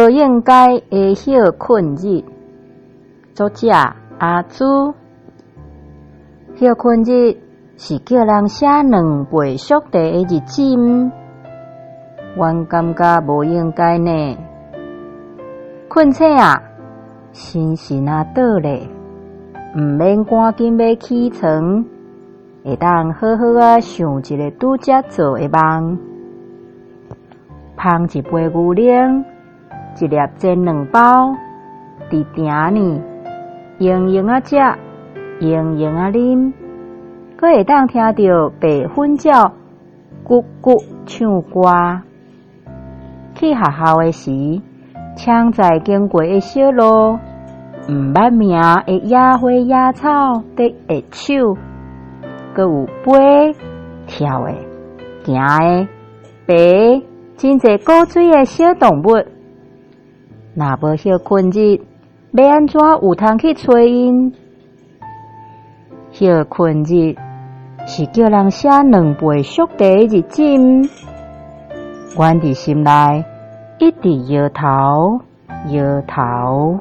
無應該的歇睏日，作者阿朱。歇睏日是叫人寫兩倍速度的日子毋？阮感覺無應該呢。睏醒啊，神神仔倒咧，毋免趕緊欲起床，會當好好仔想一个拄才做的夢。捧一杯牛奶，一粒煎卵包，佇埕呢，閒閒仔食，閒閒仔啉，閣會當聽著白粉鳥咕咕唱歌。去學校的時，槍載經過的小路，毋捌名的野花野草佇握手，閣有飛跳的、行的、爬的，真濟古錐的小動物。若無歇睏日，欲按怎有通去揣𪜶？歇睏日是叫人寫兩倍速度的日子毋？阮佇心內一直搖頭搖頭。